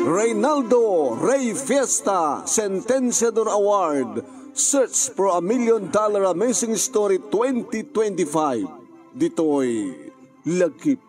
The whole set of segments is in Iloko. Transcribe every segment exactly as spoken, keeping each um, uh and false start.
Reynaldo Rey Fiesta Sentenciador Award, Search for a Million Dollar Amazing Story twenty twenty-five. Ditoy lagip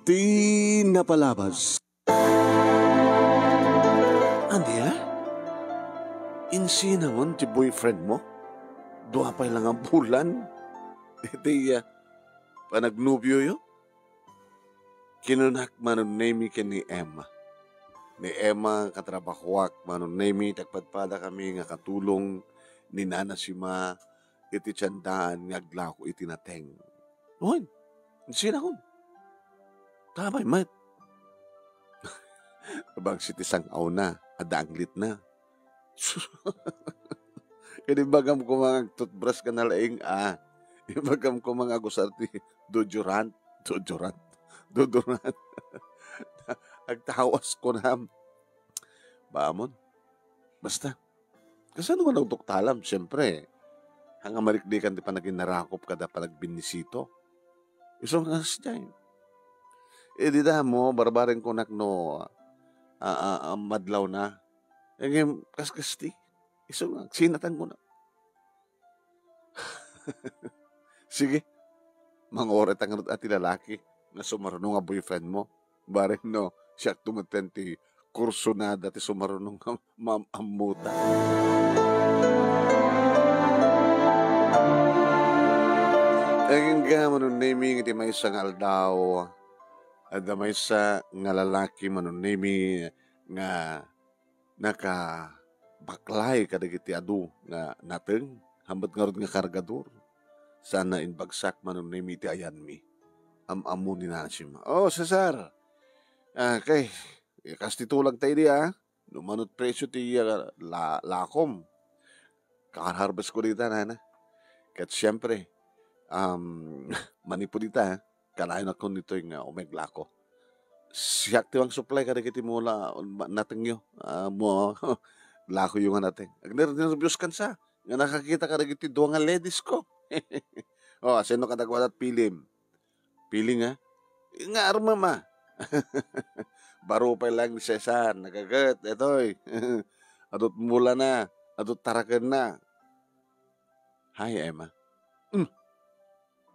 ti napalabas. Ania? Insina ngarud ti boyfriend mo? Dua pay la nga bulan? Iti, ah, panagnobioyo? Kinunak, Manong Nemy, ken ni Emma. Ni Emma, katrabahoak, Manong Nemy, ti agpadpadakami nga katulong ni Nana Sima iti tiendaan nga aglako iti nateng. Wen, insinakon. Tabay met. Bangsi ti sang-awna, adda anglitna. Ket ibagam koma nga agtutbras ka na laeng, a. Ibagam koma nga agusar ti deodorant, deodorant, deodorant. Agtawas kunam. Baamon. Basta, kasano nga nagtuktalam? Siyempre, haan nga mariknikan ti panaginnarakop kada panagbinisita. Isu nga kasdiay. Eh, dita mo, barbareng kunak no, a, a, a, madlawna. Eh, ngem, kas-, kasti. Isu nga, agsinatan ko na. Sige. Manguray ta ngarud a ti lalaki nga sumaruno nga boyfriend mo. Bareng no, siak tumeten ti kursunada ti sumaruno nga maam-ammota. Agingga, Manong Nemy, iti maysa nga aldaw, adda maysa nga lalaki, Manong Nemy, nga nakabaklay kadagiti adu nga nateng, hammet ngarud nga kargador. Sana imbagsak, Manong Nemy, ti ayanmi. Am-ammo ni Nana Sima, "Oh, Cesar! Ah, kay, eh, kas ti tulag ta idi, ah. No manut presyo ti, ah, la-, lakom. Kar-harvest ko dita, nana. Ket siyempre, um, manipud ita, ah." Kanayon a kun ditoy nga umeglako. Siak ti mangsupply kadagiti mula, ma-, natengyo. Ah, mo, lakoyo nga nateng. Agner-, nerbios kan sa, nga nakakita kadagiti dua nga ladies ko. Oh, asino kadakuada ti pilim? Piling, ah? Nga armem, ah. Baro pay laeng ni Cesar, nagaget, daytoy. Adut mulana, adut tarakenna. Hi, Emma. Mm.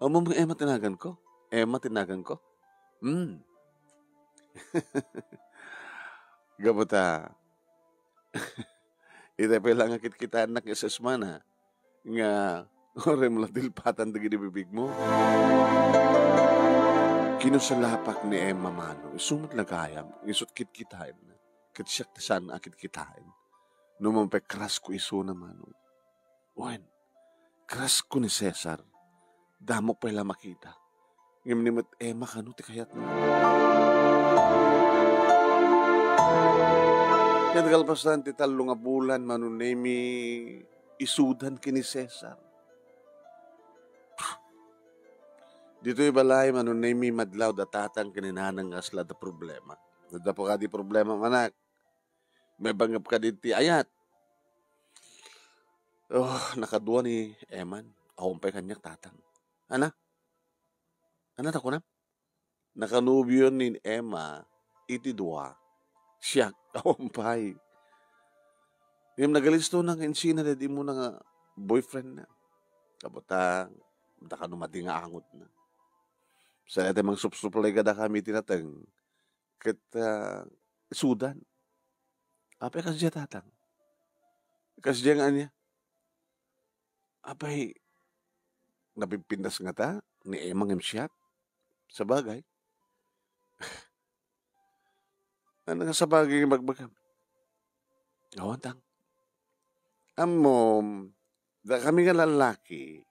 Amo nga Emma ti naganko? Emma ti naganko? Mm. Gapu ta, ita pay la nga kitkitaennak nga sesmana, nga uray mo la dilpatan dagiti bibigmo. Kinusalapak ni Emma, Manong, isu met la gayam, isut' kitkitaenna. Ket siak ti saan a kitkitaen. No man pay crush ko isuna, Manong. Wen, crush ko ni Cesar. Damok pay la makita. Ngem ni met Emma, kano ti kayatna? Ket kalpasan ti tallo nga bulan, Manong Nemy, isudan ken ni Cesar. Ditoy balay, Manong Nemy, madlaw da tatang ken ni nanang nga asla da problema. Adda pa kadi problema, anak? Maibangep kadi ti ayat? Oh, nakadua ni Eman. Awan pay kaniak, tatang. Ana? Ana ta kunam? Nakanobio ni Emma iti dua. Siak, awan pay. Ngem nagalisto na nga insina daydi muna nga boyfriend na. Kabutang, da kano madi nga angotna. Sa iti mangsupsuplay kadakami ti nateng, ket, ah, isudan. Apay kasdiay, tatang? Kasdiay nga ania? Apay, napimpintas ngata ni Emma ngem siak? Sabagay. Ano nga sabagay nga ibagbagam? Awan, tang. Ammom, dakami nga lallaki,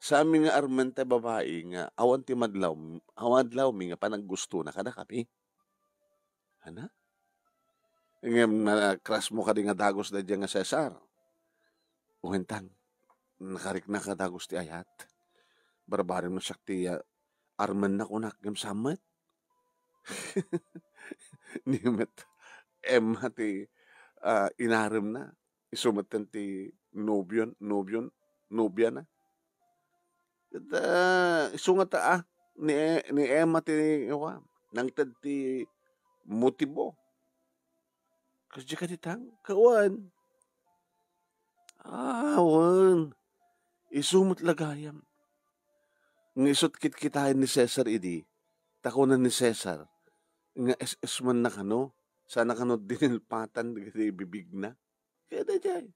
saanmi nga armen ti babai nga awan ti madlaw, awan adlawmi nga panaggustona kadakami. Ana? Ngem na-crush mo kadi nga dagus daydiay nga Cesar? Wen, tang, nakariknak a dagus ti ayat. Barbarem no siak ti, ah, armenna kunak, ngem saan met? Ni met Emma ti, ah, inaremna. Isu metten ti nobion-, nobion-, nobiana. Ket, ah, isu ngata, ah, ni, ni Emma ti, wa, nangted ti motibo. Kasdi kadi tang, kawan. Ah, wen. Isu met la gayam. Nga isut' kitkitaen ni Cesar idi, ta kuna ni Cesar, nga es-es man na kano, sana kano dinilpatan dagiti bibigna. Kaya daydiay.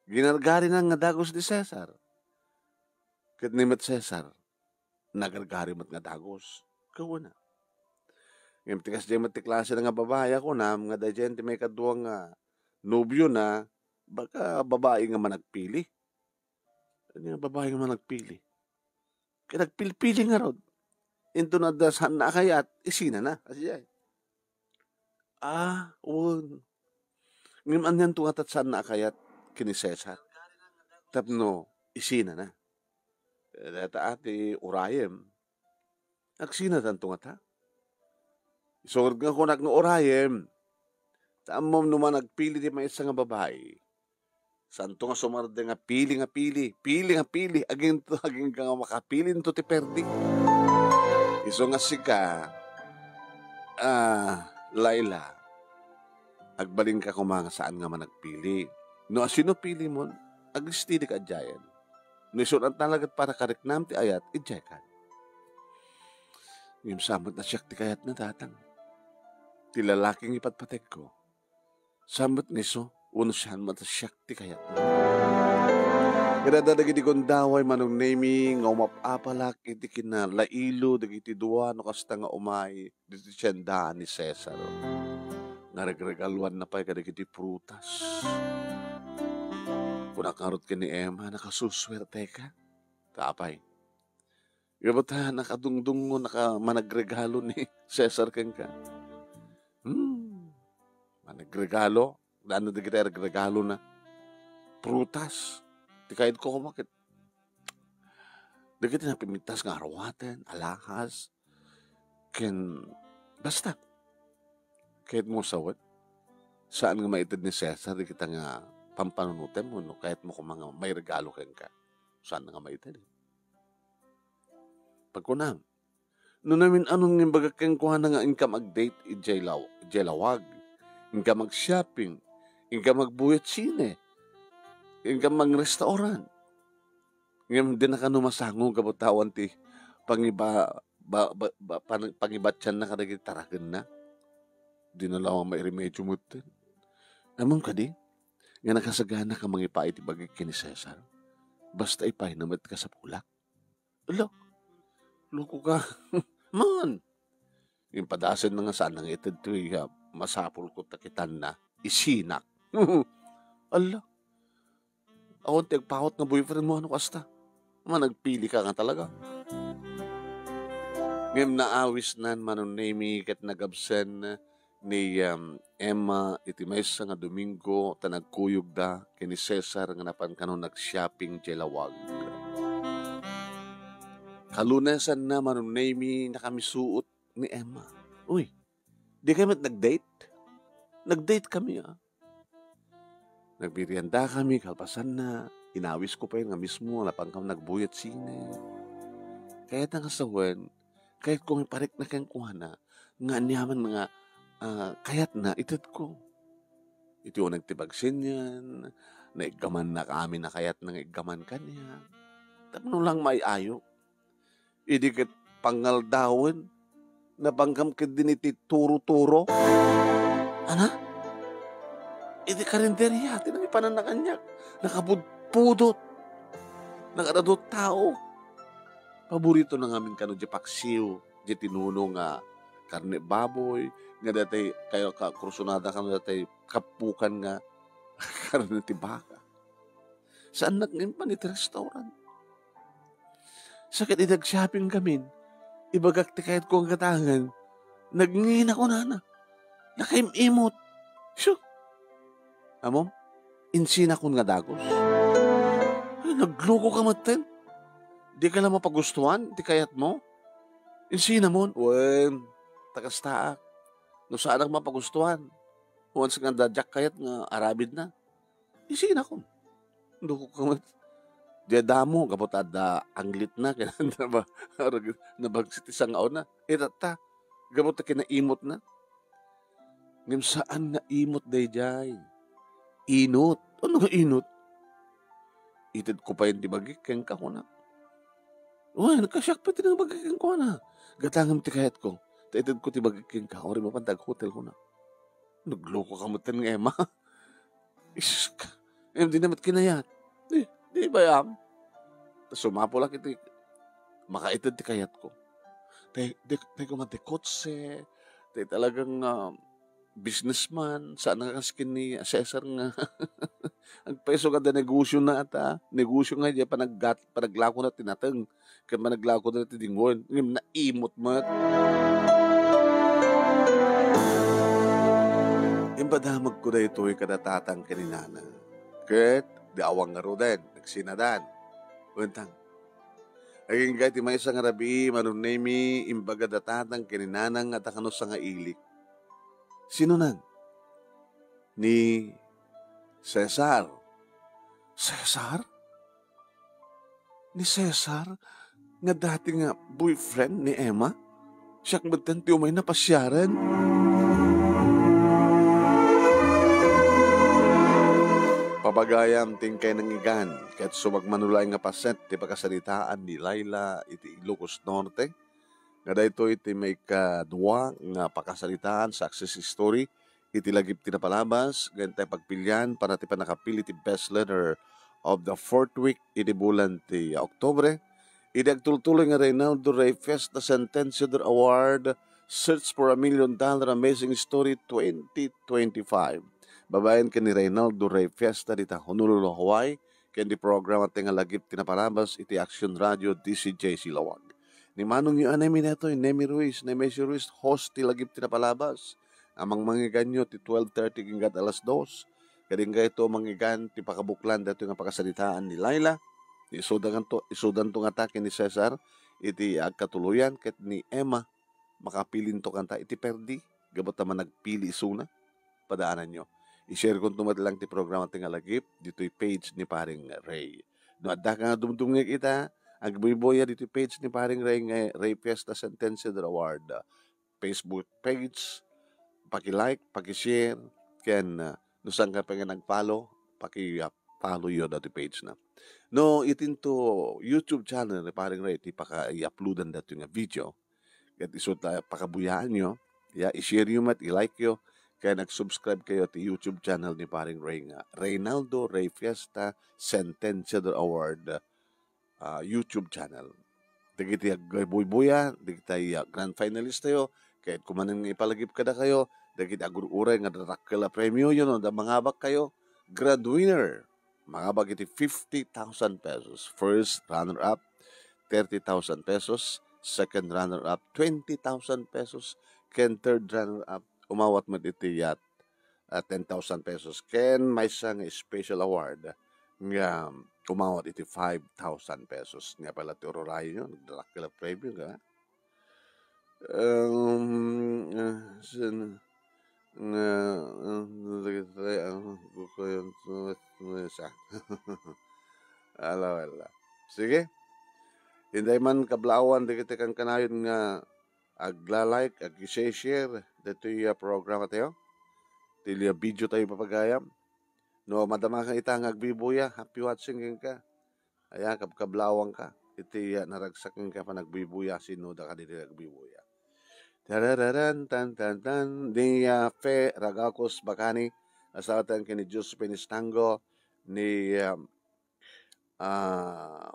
Ginargarina nga dagus ni Cesar. Ket ni met Cesar, nagargari met nga dagus. Kawana. Ngem ti kasdiay met ti klase na nga babai a kunam nga daydiay ti maikadua nga nobio na, baka babai nga managpili. Ania nga babai nga managpili? Kaya nagpilpili ngarud. Into na da saan na akayat, isina na. Kasi ay. Ah, wen. Ngem anian to nga ta saan na akayat ken ni Cesar? Tapno isina na. Eh, data ati urayem. Agsina tanto nga ta? Isu nga kunak nga urayem. Ta ammom no managpili ti maysa nga babai. Santo nga sumardeng nga pili nga pili, pili nga pili, agingto, agingga nga makapili into ti perdi. Isu nga sika, ah, Laila, agbalinka koma nga saan nga managpili. No asino pilimon, agristidik a diayen. No isu nga talaga para kariknam ti ayat, idiay kan. Ngem saan met a siak ti kayatna, tatang. Ti lalaki nga ipatpategko, saan met nga isu, wenno saan met a siak ti kayatna. Kadada dagiti gundaway, Manong Nemi, nga umap-apalak iti kinalailo dagiti dua no kasta nga umay diti tiendaan ni Cesar. Nga regregaluanna pay kadagiti prutas. Kunak ngarud ken ni Emma, nakasusuerteka. Ta apay? Ngem ta nakadungdungngo, naka-, managregalo ni Cesar kenka. Hmm. Managregalo? Daan dagiti regregalona. Prutas. Ti kayatko koma ket dagiti napimintas nga arwaten, alahas, ken basta. Kayatmo sawen? Saan nga maited ni Cesar dagita nga pampanunotem wenno kayatmo koma nga mairegalo kenka? Saan nga maited? Pagkunam, no namin-anon nga imbagak kenkuana nga inkam ag-date idiay law-, idiay lawag, inkam ag-shopping, inkam agbuyat sine, inkam ag-restaurant. Ngem dina kano masangog a butawan ti pangiba-, ba-, ba-, ba-, pan-, pangibatianna kadagiti tarakenna. Dina laeng mairemedio metten. Ammom kadi, nga nakasagana ka mangipa iti bagik ken ni Cesar? Basta ipayna met kasapulak. Ala, loko ka. Man! Impadasen na nga saan nga ited toy, ah, masapul ko ta kitanna, isinak. Ala, awan ti agpawat nga boyfriend mo, ano kasta? Managpili ka nga talaga. Ngem naawisnan, Manong Nemi, ket nagabsen ni, um, Emma iti maysa nga Domingo ta nagkuyogda ken ni Cesar nga napan kano nag-shopping diay lawag. Kalunesanna, Manong Nemi, nakamisuot ni Emma. Uy, di kayo met nag-date? Nag-date kami, ah. Nagmerienda kami, kalpasanna, inawis ko pay nga mismo, napan kami nagbuyat sine. Kayatna nga sawen, kayatko nga iparikna kenkuana nga aniaman nga, ah, kayatna, itedko. Iti uneg ti pagsennian, naiggamannak amin a kayatna nga iggaman kaniak. Tapno lang maay-ayo. Idi ket pangaldawen, napanggam ketdin iti turo-turo. Ana? Iti karinderia ti nangipananna kaniak. Nakapudpudot. Nagad-adu tao. Paboritona ngamin kano diay paksiw, diay tinuno nga karne baboy, nga daytay kayo ka-, kursunada kano daytay kapukan nga karne ti baka. Saannak nga impan iti restaurant. Sa ket idi ag-shopping kamin, ibagak ti kayatko nga gatangen, nagngina kunana. Nakaim-imot. Siu! Ammom, insinakon nga dagus. Ay, nagluko ka metten. Di ka la mapagustuan ti kayatmo? Insinamon? Wen, ta kastaak. No saanak mapagustuan, once nga adda diak kayat nga arabidna, insinakon. Loko ka met. Diay damo, gapu ta adda anglitna, ken naba-, nabagsit ti sangauna. Itatta, gapu ta kinaimotna. Ngem saan nga imot daydiay. Inot. Ano nga inot? "Itedko payen ti bagik kenka," kuna. "Wen, kasiak pay ti nang bagik kenkuana. Gatangem ti kayatko. Ta itedko ti bagik kenka. Uray mapan ta aghotel," kuna. Nagloko ka met nga, Emma. Isus ka. Em, di na met kinayat. Di, di bayam. Ta sumapulak iti makaited ti kayatko. Tay, di, tay kuman ti kotse, tay talagang, ah, businessman, saan nga kas ken ni Cesar nga agpaiso nga da negosyo na ata. Negosyo nga diay panaggat-, panaglako na ti nateng. Ken panaglako na ti dingwen. Ngem naimot met. Impadamagko daytoy kada tatang ken ni nana. Ket di awan ngaruden, nagsinadan. Wen tang. Agingga ti maysa nga rabii, Manong Nemi, imbaga da tatang ken ni nanang nga adda kano sangailik. Sinonan? Ni Cesar. Cesar? Ni Cesar nga dati nga boyfriend ni Emma? Siak metten ti umayna pasiaren. Papagayam ti inkay nangigan, ket sumagmano laeng nga paset ti pakasaritaan ni Laila iti Ilocos Norte, nga daytoy ti maikadua nga pakasaritaan, success story, iti lagip ti napalabas, ken tay pagpilian para ti pannakapili ti best letter of the fourth week iti bulan ti Oktubre, idi agtultuloy nga Reynaldo Rey Fiesta Sentenciador Award, Search for a Million Dollar Amazing Story twenty twenty-five. Babaen ken ni Reynaldo Rey Fiesta dita Honolulu, Hawaii, ken di programa ti nga lagip ti napalabas iti Action Radio D C J C Laoag. Ni manongyo a Nemi daytoy, Nemi Ruiz, Nemesio Ruiz, host ti lagip ti napalabas. Amang mangiganyo ti twelve thirty ken inggat alas dos. Ket ingga ito mangigan ti pakabuklan daytoy nga pakasaritaan ni Laila. Isudanto, isudanto ngata ken ni Cesar iti agkatuloyan ket ni Emma makapilinto kanta iti perdi, gapu ta managpili isuna. Padaananyo. I-share konto met lang ti programa ti nga lagip ditoy page ni Paring Ray. No adda ka nga dumdumngeg ita, agbuybuya ditoy page ni Paring Ray nga Ray Fiesta Sentenciador Award, ah, Facebook page, paki-like, paki-share, ken, ah, no saan ka pa nga nag-follow, paki, ah, follow yo dati page na. No, itinto YouTube channel ni Paring Ray, ti paka-i-uploadan dati nga video. Ket isu ta pakabuyaanyo, ya, i-share yo met, i-like yo, ken nag-subscribe kayo ti YouTube channel ni Paring Ray nga Reynaldo Ray Fiesta Sentenciador Award, ah, YouTube channel. Dagiti agbuybuya, dagiti, ah, grand finalist tayo, ket kumanen nga ipalagip kadakayo, dagiti agur-uray nga darakkel a premio, yun, no, da mangabak kayo, grand winner, mangabak iti fifty thousand pesos. First runner-up, thirty thousand pesos. Second runner-up, twenty thousand pesos. Ken third runner-up, umawat met iti yat, ah, ten thousand pesos. Ken maysa nga special award nga umawat iti five thousand pesos. Nga pala ti ururayo nyo, nagdarakkel a premio, ka? Um, ah, sin-, nga, ah, dagiti, ah, buko yun, sa-, sa-, ala, wala. Sige. Inday man kablawan dagiti kankanayon nga agla-like, ag-share ditoy, ah, programa tayo. Ti, ah, video tayo papagayam. No, madama ka ita nga agbibuya, happy watching kenka. Aya, kabkablawang ka. Iti, ah, naragsak nga panagbibuya, sino da ka diri agbibuya. Tarararan, tan, tan, tan. Ni, ah, Fe Ragacos Bacani, asawa tayo ken ni Josephine Estango, ni, ah, ah,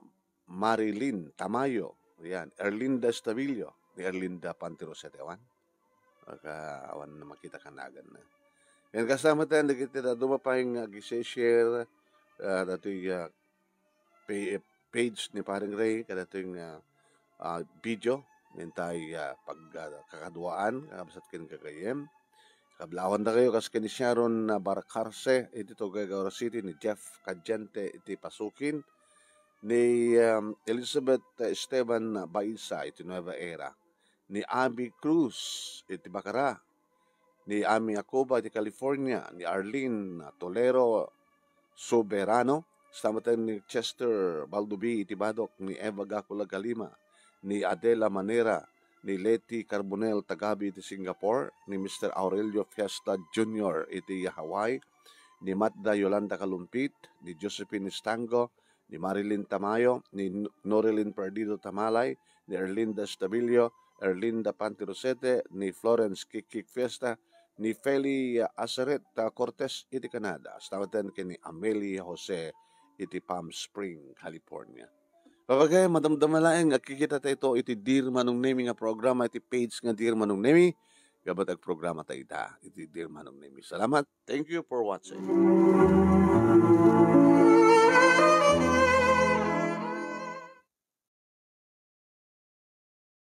Marilyn Tamayo, yan, Erlinda Estabillo, ni Erlinda Pantirosetewan. Baka awan na makita kanagan na. Yan, kasama tayo, dagiti dadduma pay nga ag-share, ah, datoy, ah, pa-, page ni Paring Ray, kadatoy nga, ah, video, nintay, ah, pag, ah, kakaduaan, kabsat ken gagayyem. Kablawandakayo kas ken ni Sharon Barcarce iti Tuguegarao City, ni Jeff Cadiente iti Pasukin, ni, um, Elizabeth Esteban Baiza iti Nueva Era, ni Abby Cruz iti Bacara, ni Ami Acoba iti California, ni Arlene Tolero Soberano, Kasta met ni Chester Baldubi iti Badoc, ni Eva Gacula Galima, ni Adela Manera, ni Leti Carbonel Tagabi iti Singapore, ni Mister Aurelio Fiesta Junior iti Hawaii, ni Matda Yolanda Kalumpit, ni Josephine Estango, ni Marilyn Tamayo, ni N-, Norilyn Perdido Tamalay, ni Erlinda Estabilio, Erlinda Pantirosete, ni Florence Kikik Fiesta, ni Feli Asaret, ah, Cortez iti Canada, kasta met ken ni Amelie Jose iti Palm Spring, California. Babagay, madamdama laeng, agkikita tayo iti Dear Manong Nemi nga programa, iti page nga Dear Manong Nemi, gabat agprograma tayo ita, iti Dear Manong Nemi. Salamat. Thank you for watching.